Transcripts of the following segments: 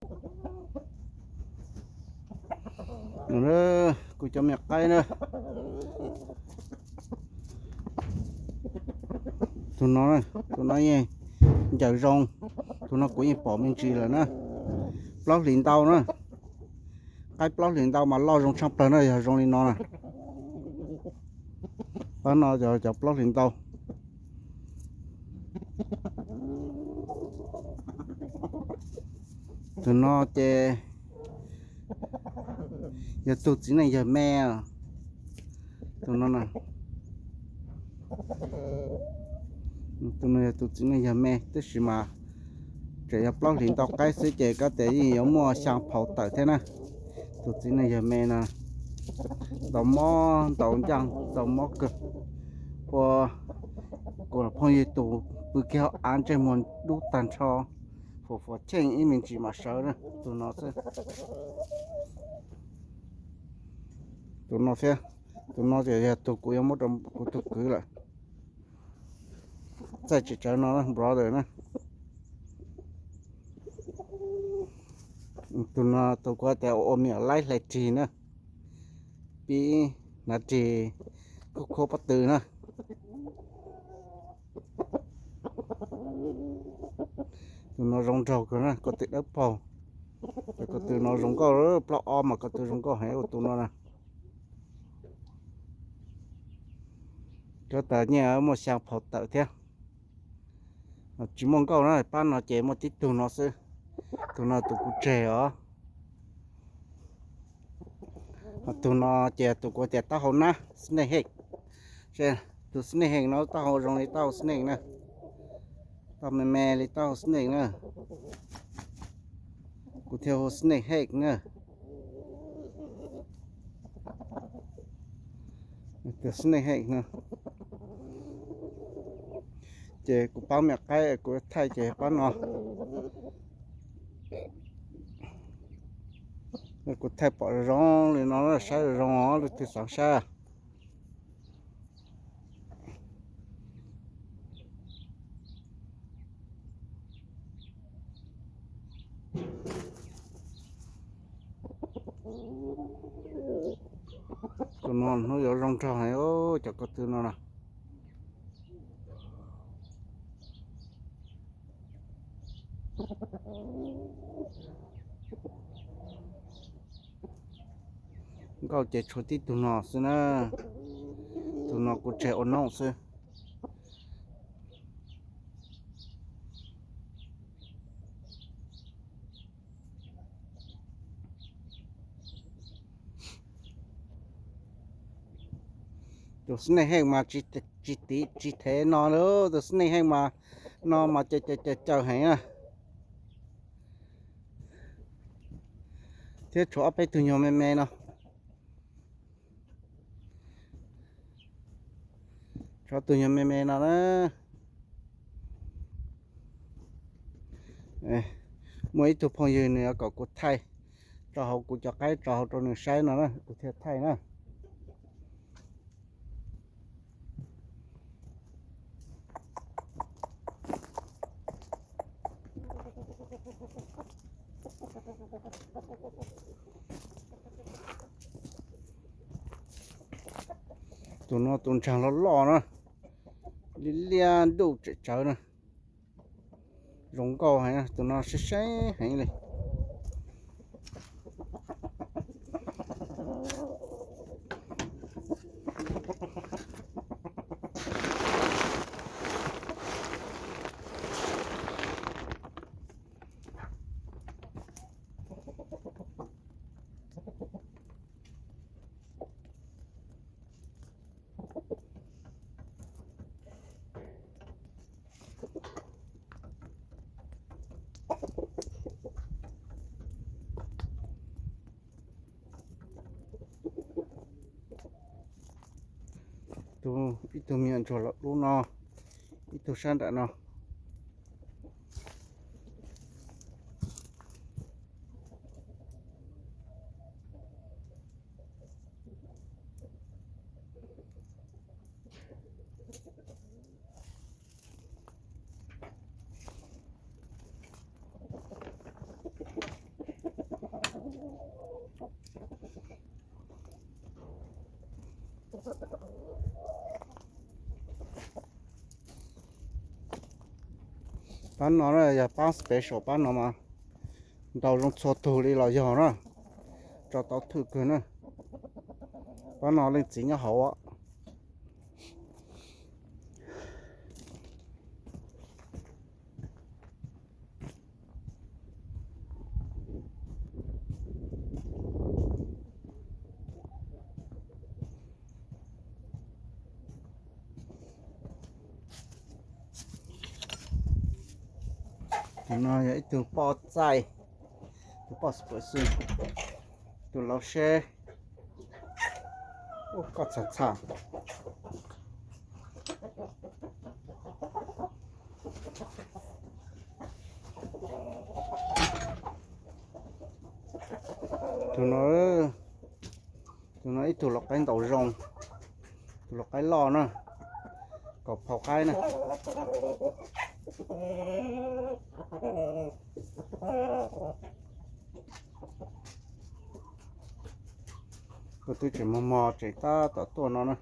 Kuv cov me nyuam qaib na, tus no, tus no yeej ncaws zoo, tus no kuv yeej pom me ntsis lawm na. Plaub hlis ntau na, qaib plaub hlis ntau mas loj zoo tshaj plaws na, yog zoo li no na. Pab no cov plaub hlis ntau. Tus no ces yog tus txiv neej yawg me. Tus no, tus no yog tus txiv neej yawg me tab sis mas tseem yog plaub hlis ntau qaib xwb ces koj tias yeej yuav muaj xyaa phau tawm thiab na. Tus txiv neej yawg me no ntau mob ntau ncaaj ntau mob kawg. Ua kuv phooj ywg tus pw kiag hauv av ntsej muag dub tag nrho, fuam fuam cheej ib me ntsis mam sawv na. Tus no xwb, tus no thiab, tus no ces yog tus kuv yuav muab rau kuv tus kwv lawm. Txaij tsis tsawv no brother na. Tus no tus kuv tias ua me nyuam laib hlais rig na, pib hnav rig khuab khuab pob tw na. Tus no zoo nraug kawg na, ko tw dawb paug. Ces ko tw no zoo nkauj, plaub ob mas ko tw zoo nkauj heev ua tus no na. Koj tas nyiaj muaj xyaa phau tawm thiab. Tsis muaj nkauj na, pab no ces muaj tib tug no xwb. Tus no tus kuv tseg os. Tus no ces tus kuv tias taub hau nab snake head. Tus snake head no taub hau zoo li taub hau snake na. Taub hau me me li taub hau snake na. Kuv thiaj hu snake head na. Tus snake head no ces kuv pab me nyuam qaib kuv thaij ces pab no. Kuv thaij pom zoo li no, saib zoo, leej twg xav saib. Tus no hnub yuav zoo nraug heev, cov ko tw no na. Nkauj ces tshuav tib tug no xwb na. Tus no kuv tseg ua nooj xwb. Tus snake head mas tsis tiv tsis thev no lauj, tus snake head mas no mas caws caws caws heev na. Thiab tshuav ob peb tug nyuag me me no. Tshuav tus nyuag me me no na. Muaj ib tug phooj ywg nws yuav kom kuv thaij tso hauv kuv cov qaib tso hauv rau nws saib no na, kuv thiaj thaij na. Tus no tus ntsaag loj loj na, liab liab ntuj tsem tsawv na. Zoo nkauj heev, tus no seb seb heev li. Tus, ib tug me nyuam ntsuag los dub no, ib tug sab nram no. Pab no na yog pab special, pab no mas ntaus zoo txhua tug li los yog na, tso tau thwj kawg na. Pab no leej txiv nyob hauv. Tus no yog ib tug poj txaij, tus poj special, tus laus seb. Ub, koj txham txham. Tus no, tus no ib tug lau qaib ntaus zoo, tus lau qaib loj na, kaum phau qaib na. Koj twb tseem mos mos tseem tab tom tuaj no na.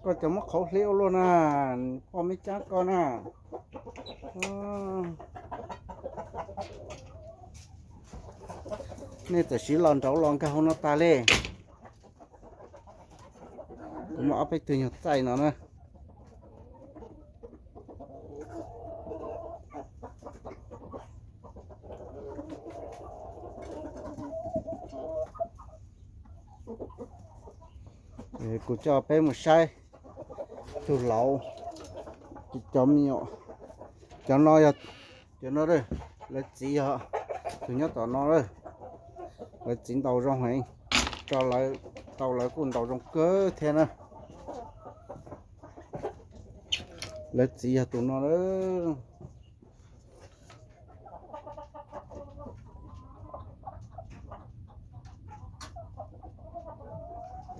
Koj cov muab qhauv hliv ua luaj na, poj me cab koj na. Nej txawm siv los nraud los nkag hauv no tas li. Kuv muaj ob peb tug nyuag txaij no na. Kuv coj peb mus saib tus laus, cov me nyuam, cov no yog, cov no, lawv txiv yog tus nyob tom no, lawv txiv ntaus zoo heev, tso lawv tau lawv kuj ntaus zoo kawg thiab na. Lawv txiv yog tus no lawm.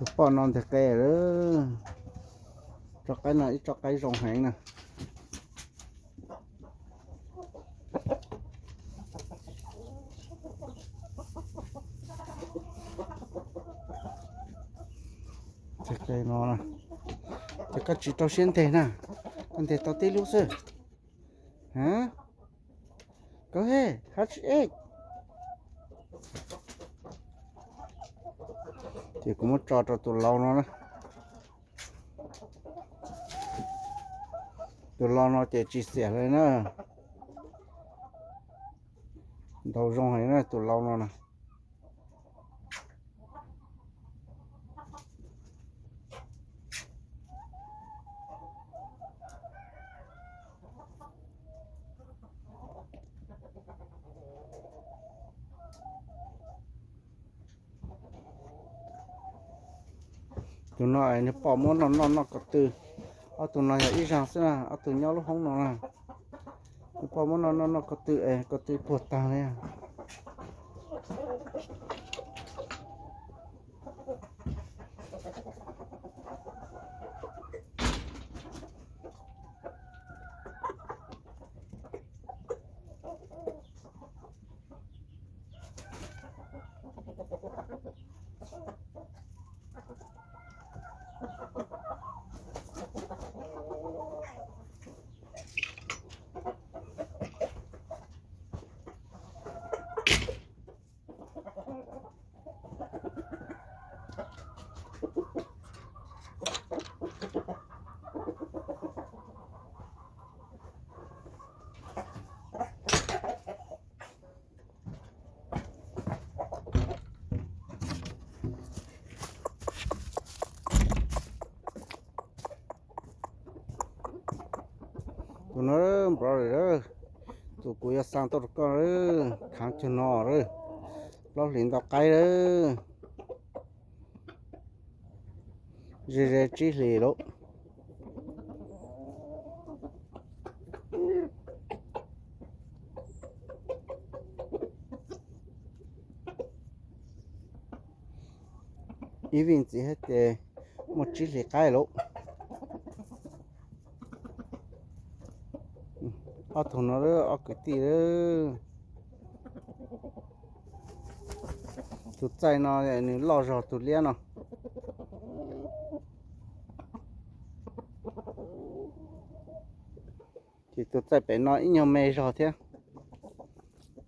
Tus poj no nteg qe lawm. Tso qaib no ib tso qaib zoo heev na. Nteg qe no, ces koj tsis rau siab nteg na, koj nteg tau tib lub xwb. Go ahead, hatch egg. Ces kuv muab tso rau tus laus no na. Tus laus no ces tsis xiam li na. Ntaus zoo heev na tus laus no na. Tus no es nws pom muab noj noj noj ko tw. Ob tug no yog ib zaug xwb na, ob tug nyob lub hoob no na. Nws pom muab noj noj noj ko tw es ko tw puag tag li. Tus no npov lawm, tus kuv yuav xa tuaj rau koj, khaav cuag no, plaub hlis ntau qaib lawm. Ze ze tsib hlis lauj. Ib vij ntxiv thiab ces muaj tsib hlis qaib lauj. Ob tug no lawm, ob kwv tij lawm. Tus txaij no nws loj zog tus liab no. Ces tus txaij pem no ib nyuag me zog thiab.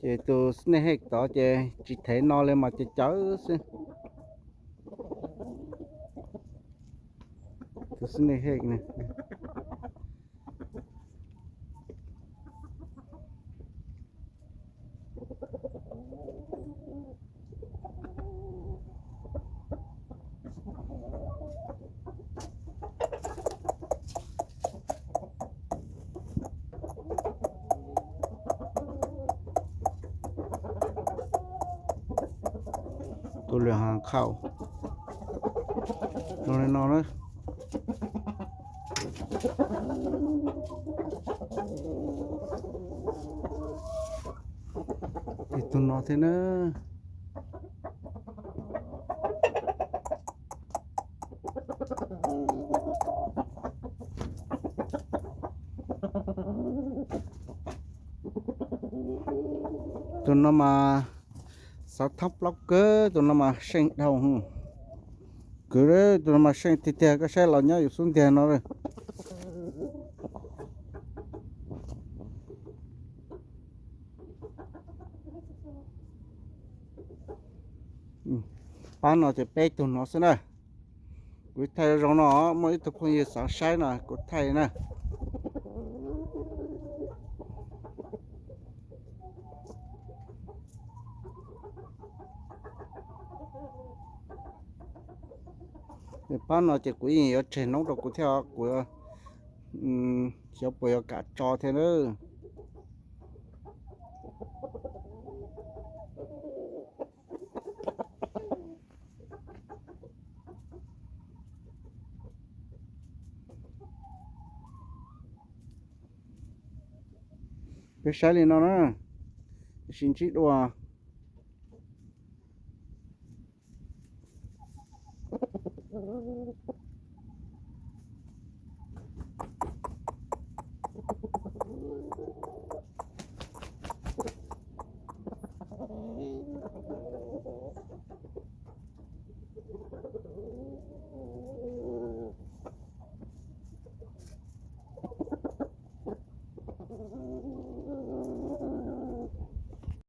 Ces tus snake head tod ces tsis thev no li mas ces cawv xwb. Tus snake head ne. Tus lwm hab khau no li no na. Tus no thiab na. Tus no mas xav thab plaub kawg, tus no mas seej dhau. Kwv, tus no mas seej tiag tiag, koj saib los nyob yus xub ntiag no. Pab no ces peb tug no xwb na. Kuv thaij zoo no, muaj ib tug phooj ywg xav saib no kuv thaij na. Pab no ces kuv yeej yuav tseg noob rau kuv thiab, kuv xyov puas yuav kam tso thiab na. Peb saib li no na, sib ntsib dua.